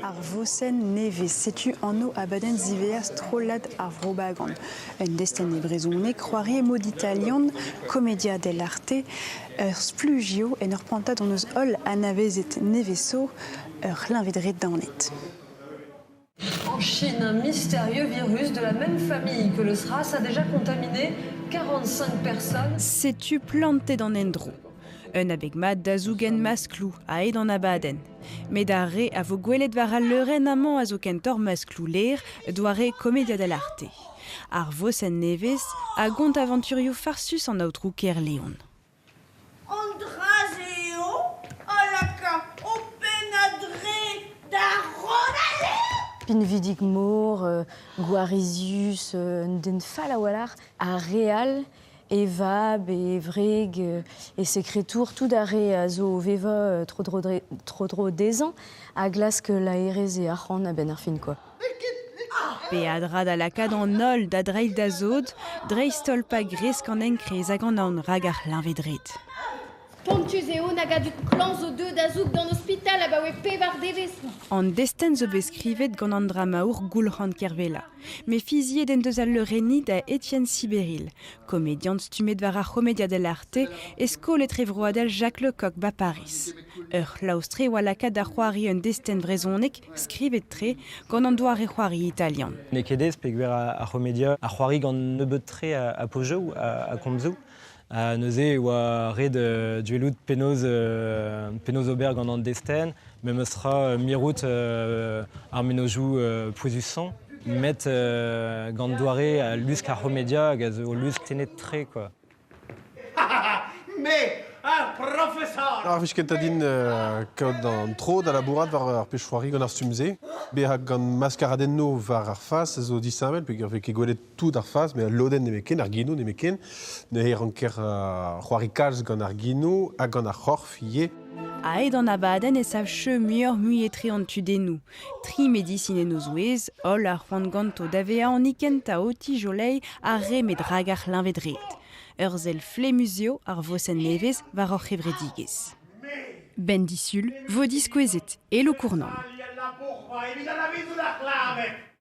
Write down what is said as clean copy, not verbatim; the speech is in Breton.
Ar vosenn nevez, setu anv abadenn ziwezhañ strollad ar Vro Bagan. Un destenn e brezhoneg, c'hoari e mod italian, commedia dell'arte, ur splujio en ur prantad hon eus holl anavezet nevez zo, ur c'hleñved-red daonet. En Chine, un mystérieux virus de la même famille que le SRAS a déjà contaminé 45 personnes. Setu plantet an endro. Un abeg mat da zougen maskloù aet an abadenn. Met ar re a vo gwelet war al leurenn amañ a zo kentoc'h maskloù lêr, doare commedia dell'arte. Ar vosenn nevez a gont avanturioù farsus an aotrou Kerleon. An dra-se eo a laka ho penn a-dre da rodal Pinvidik-mor, gwarizius, un den fall a-walc'h, ha re all, e vab, e wreg, e sekretour, tout ar re a zo o vevañ tro-dro dezhañ a glask laerezh e arc'hant a-benn ar fin quoi. Peadra da lakaat an holl da dreiñ da sod, dreist-holl pa gresk an enkrez hag an aon rak ar c'hleñved-red. Spontus eo nag a dud klañv zo deuet da zoug d'an ospital abaoe pevar devezh. An destenn zo bet skrivet gant an dramaour Goulc'han Kervella. Met fiziet en deus al leurenniñ da Etienne Siberil, komedian stummet war ar C'hommedia dell'arte e skol etrevroadel Jacques Lecoq 'ba Pariz. Ur c'hlaoustre oa lakaat da c'hoari un destenn vrezhonek skrivet-tre gant an doare c'hoari italian. N'eo ket aes peogwir ar c'homedia a c'hoari gant nebeut-tre a pozioù, a komzoù. Ha neuze e oa ret duellout penaos, penaos ober gant an destenn, memes tra mirout ar mennozhioù pouezusañ, met gant doare al lusk ar c'homedia hag a zo lusk tennet-tre quoi. Me, ar professor! Ar wech kentañ din kaout an tro da labourat war ar pezh-c'hoari gant ar stumm-se. Bezañ gant maskaradennoù war ar fas a zo disheñvel peogwir 'vez ket gwelet tout ar fas, met al lodenn nemetken, ar genoù nemetken. Neuze e ranker c'hoari kalz gant ar genoù ha gant ar c'horf ivez. Aet an abadenn e sav cheu muioc'h-mui etre an tudennoù. Tri medisin en o zouez, holl ar c'hoant ganto da vezañ an kentañ o tijoleiñ ar re met rak ar c'hleñved-red. Ur sell flemmus eo ar vosenn nevez war hor c'hevredigezh. Benn disul 'vo diskouezet e Lokournan. Evit anavezout ar c'hleñved.